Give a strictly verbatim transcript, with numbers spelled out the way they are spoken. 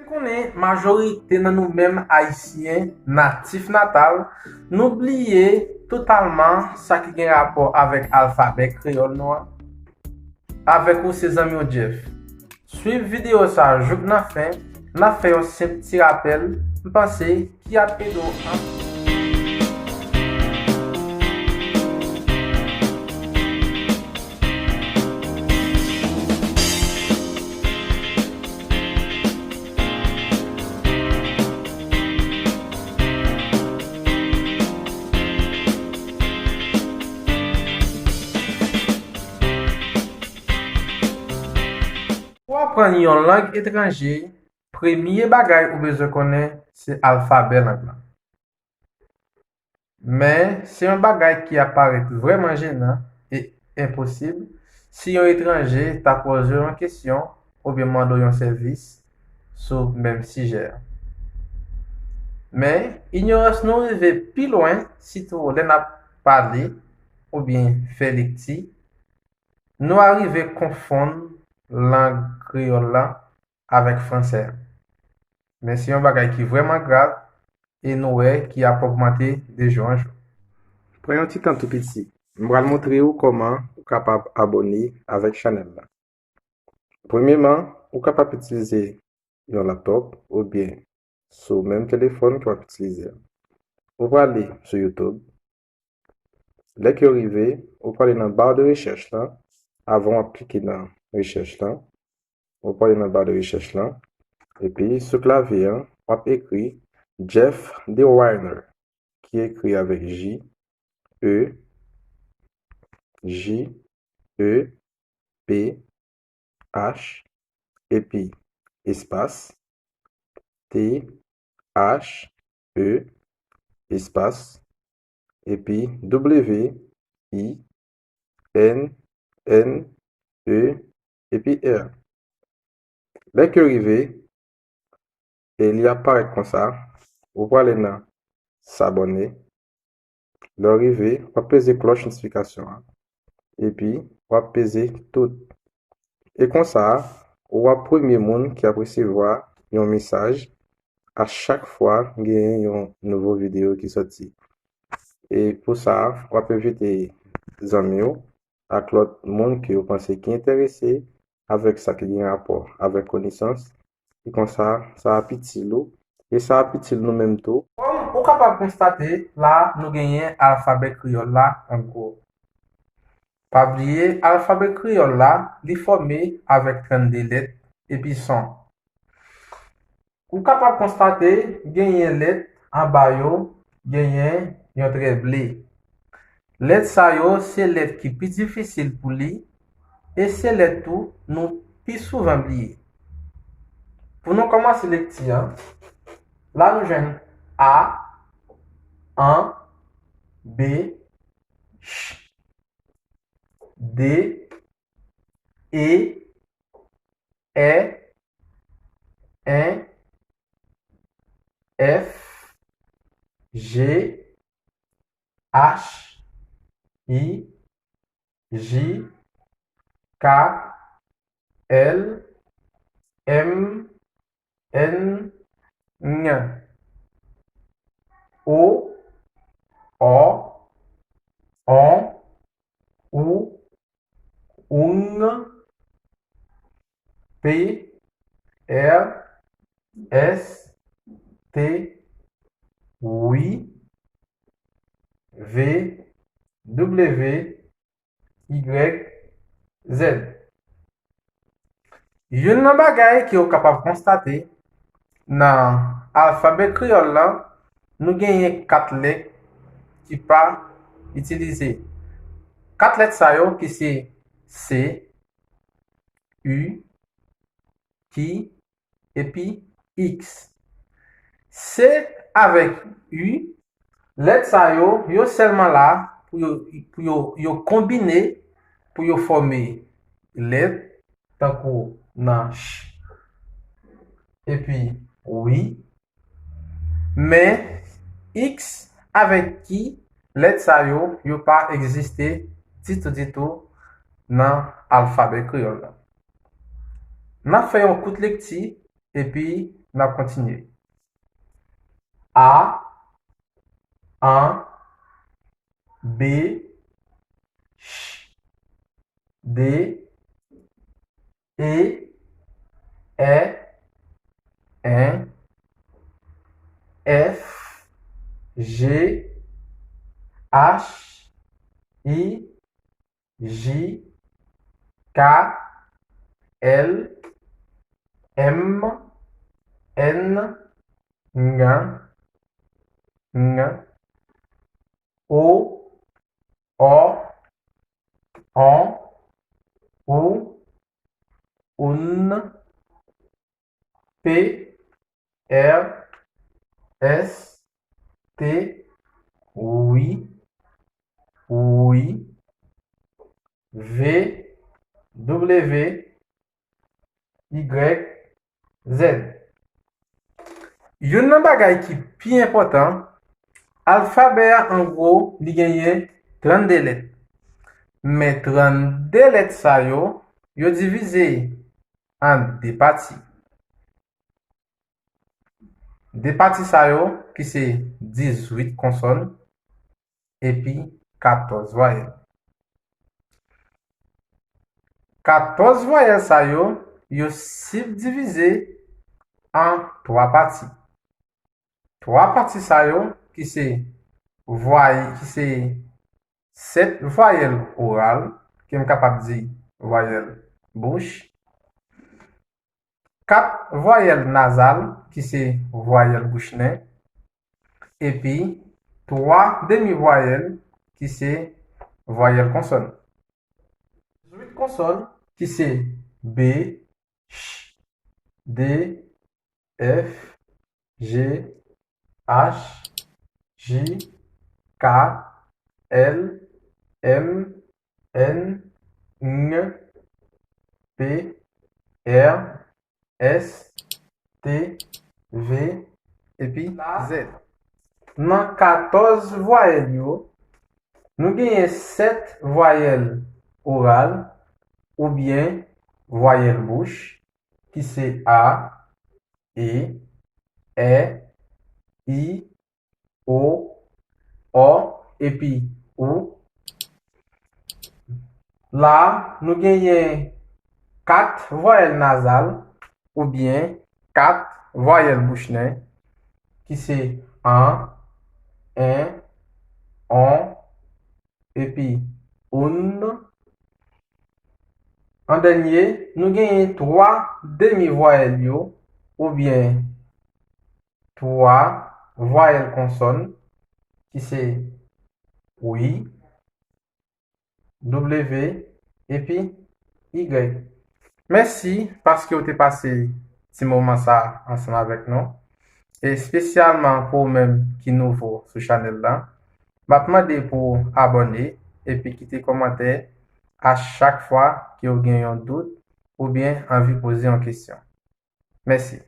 Konnen majorite nan nou menm Ayisyen natif natal, nou bliye totalman sa ki gen rapò avèk alfabè kreyòl nou an, avèk ou se zanmi w Jeff. Swiv videyo sa a jouk nan fen, n ap fè yon senp ti rapèl, m panse, ki ap ede w anpil. Pou w aprann yon lang etranje, premye bagay ou bezwen konnen se alfabè lang lan. Men, se yon bagay ki ap parèt vrèman jenan e enposib si yon etranje ta poze w yon kesyon oubyen mande w yon sèvis sou menm sijè a. Men, inyorans nou rive pi lwen, sitou lè n ap pale oubyen fè lekti, nou arive konfonn lang kreyòl la avèk fransè a. Men se yon bagay ki vrèman grav e nou wè ki ap ogmante de jou an jou. Pran yon ti tan tou piti. M pral montre w kòman ou kapab abòne avèk chanèl la. Premyeman, ou kapab itilize yon laptòp oubyen sou menm telefòn ke w ap itilize a. Ou prale sou YouTube. Lè ke w rive, ou prale nan ba de rechèch lan. Avan w ap klike nan rechèch lan, ou prale nan ba de rechèch lan. Epi, sou klavye an, w ap ekri Jeff DeWiner, ki ekri avèk J, E, J, E, P, H, epi espas, T, H, E, espas, epi W, I, N, N, E, epi R. Lè ke w rive, e li ap parèt konsa, ou prale nan s'abonner. Lè w rive, w ap peze klòch notifikasyon an. Epi, w ap peze tout. E konsa, w ap premye moun ki ap resevwa yon mesaj a chak fwa genyen yon nouvo videyo ki sòti. E pou sa, w ap envite zanmi w ak lòt moun ke w panse ki enterese avèk sa ki gen rapò avèk konesans. E konsa, sa ap itil ou. E sa ap itil nou menm tou. Kòm ou kapab konstate, la, nou genyen alfabè kreyòl la an gwo. Pa bliye, alfabè kreyòl la, li fòme avèk trannde lèt epi son. Ou kapab konstate, genyen lèt anba yo, genyen yon trè ble. Lèt sa yo, se lèt ki pi difisil pou li, e se lèt tou nou pi souvan bliye. Pou nou kòmanse lekti an, la nou jwenn A, an, B, ch, D, E, è, en, F, G, H, I, J, K, L, M, N, N, O, O, on, ou, oun, P, R, S, T, wi, V, W, Y, Z. Youn nan bagay ke w kapab konstate nan alfabè kreyòl la, nou genyen kat lèt ki pa itilize. Kat lèt sa yo ki se C, U, K, epi X. C avèk U, lèt sa yo, yo sèlman la pou yo, pou yo, yo konbine pou yo fòme lèt tankou nan ch epi wi. Men X avèk ki, lèt sa yo, yo pa egziste ditou, ditou nan alfabè kreyòl la. N ap fè yon kout lekti epi n ap kontinye. A, an, B, ch, D, E, è, en, F, G, H, I, J, K, L, M, N, Ng, Ng, O, Ò, On, Ou, Oun, P, R, S, T, wi, wi, V, W, Y, Z. Youn nan bagay ki pi enpòtan, alfabè a, an gwo, li genyen trannde lèt. Men trannde lèt sa yo, yo divize an de pati. De pati sa yo, ki se dizuit konsòn, epi katòz vwayèl. Katòz vwayèl sa yo, yo sibdivize an twa pati. Twa pati sa yo, ki se vway-, ki se sèt vwayèl oral, ke m kapab di vwayèl bouch, kat vwayèl nazal, ki se vwayèl bouch nen, epi twa demi vwayèl, ki se vwayèl konsòn. Dizuit konsòn, ki se B, ch, D, F, G, H, J, K, L, M, N, Ng, P, R, S, T, V, epi Z. Nan katòz vwayèl yo, nou genyen sèt vwayèl oral oubyen vwayèl bouch, ki se A, E, È, I, O, Ò, epi Ou. La, nou genyen kat vwayèl nazal oubyen kat vwayèl bouch nen, ki se an, en, on, epi oun. An dènye, nou genyen twa demi vwayèl yo, oubyen twa vwayèl konsòn, ki se wi, W, epi Y. Mèsi paske w te pase ti moman sa ansanm avèk nou. Espesyalman pou ou menm ki nouvo sou chanèl la, m ap mande pou w abòne epi kite kòmantè a chak fwa ke w gen yon dout oubyen anvi poze yon kesyon. Mèsi.